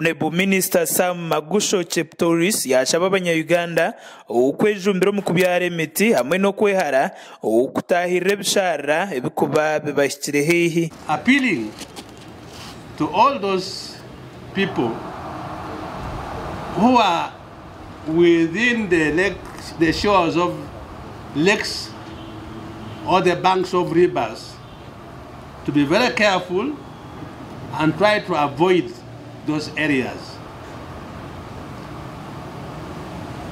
Honourable Minister Sam Magusho Cheptoris yaashaba abanya-Uganda okwejumbira omu kubyara emiti hamwe n'okwehara okutaahirira ebisharara ebirikuba bibahikire haihi. Appealing to all those people who are within the lake, the shores of lakes or the banks of rivers to be very careful and try to avoid those areas.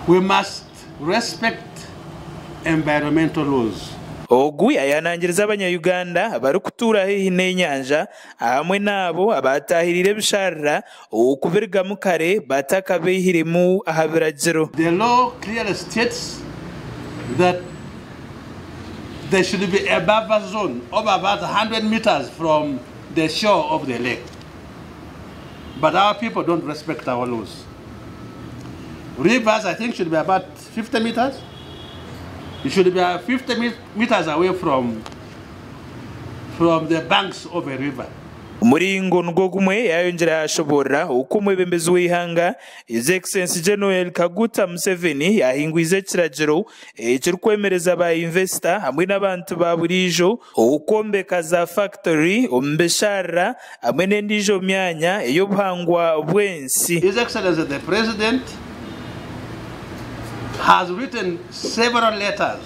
We must respect environmental laws. Ogu yaayehanangiriza abanya-Uganda abarikutuura haihi n'enyanja hamwe n'abo abaataahiriire ebisharara okubirigamu kare batakabaihiremu aha biragiro. The law clearly states that there should be a buffer zone of about 100 meters from the shore of the lake. But our people don't respect our laws. Rivers, I think, should be about 50 meters. It should be 50 meters away from, from the banks of a river. Omuringo nigwo gumwe yaayongyera yaashoboorora oku omwebembezi w'eihanga His Excellency General Kaguta Museveni yaahingwize ekiragiro ekirikwemereza ba invesita hamwe n'abantu ba buriijo okwombeka za fakitori omu bisharara hamwe n'endiijo myanya ey'obuhangwa bw'ensi. His Excellency the President has written several letters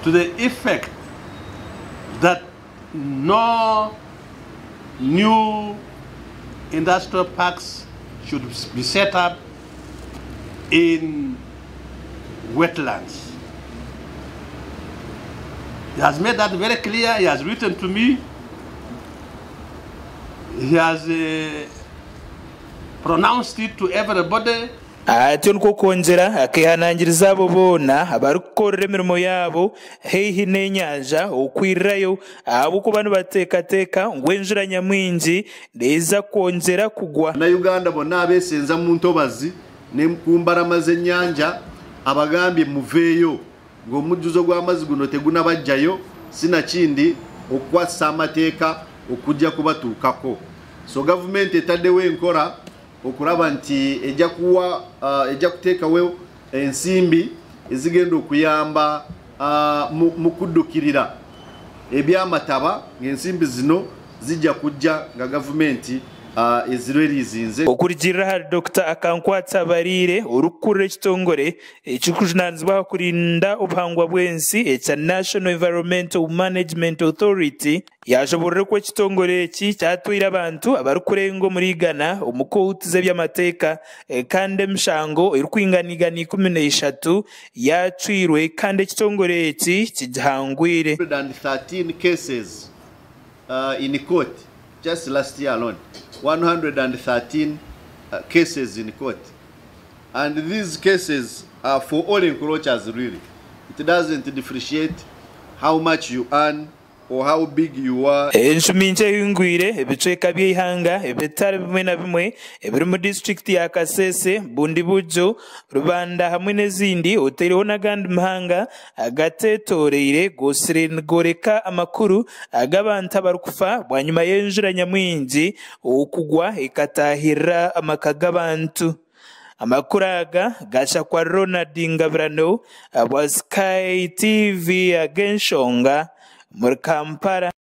to the effect that no new industrial parks should be set up in wetlands. He has made that very clear. He has written to me. He has pronounced it to everybody. Atyo nikwo kwongyera akeehanangiriza abo boona abarikukorera emirimo yaabo haihi n'enyanja okwirirayo ahabw'okuba nibateekateeka ngu enjura nyamwingi neeza kwongyera kugwa. Bannayuganda bonna abeesenza mu ntobazi ne ku mbalama z'ennyanja abagambye muveeyo ng'omujjuzo gw'amazzi guno tegunabaggyayo sinakindi okukwasisa amateeka okujja kubatuukako. So gavumenti etaddewo enkola okulaba nti ejja kuwa ejja kuteekawo ensimbi ezigenda okuyamba mu kuddukirira ebyamataba ng'ensimbi zino zijja kujja nga gavumenti ezirwerizinze. Okurugiirira ahari Dokita Akankwatsa Bariire, orikukurira ekitongore ekirikujunaanizibwa aha kurinda obuhangwa bw'ensi ekya National Environmental Management Authority, yaashoboorora oku ekitongore eki kyatwaire abantu abarikurenga omuri igana omu kooti z'eby'amateeka kandi emishango erikwingana 113 yaacwirwe kandi ekitongore eki kigihangwire. 113 cases in court just last year alone 113 cases in court and these cases are for all encroachers really it doesn't differentiate how much you earn or how big you are. Enshumi nkye ehingwire ebicweka by'eihanga ebitari bimwe na bimwe ebirimu disiturikiti ya Kasese, Bundibugyo, Rubanda hamwe n'ezindi otaireho n'agandi mahanga agateetoreire goosire nigoreka amakuru ag'abantu abarikufa bwanyima y'enjura nyamwingi okugwa ekataahirira amaka g'abantu. Amakuru aga gashakwa Ronald Ngabirano ahabwa Sky TV ag'enshonga omuri Kampala.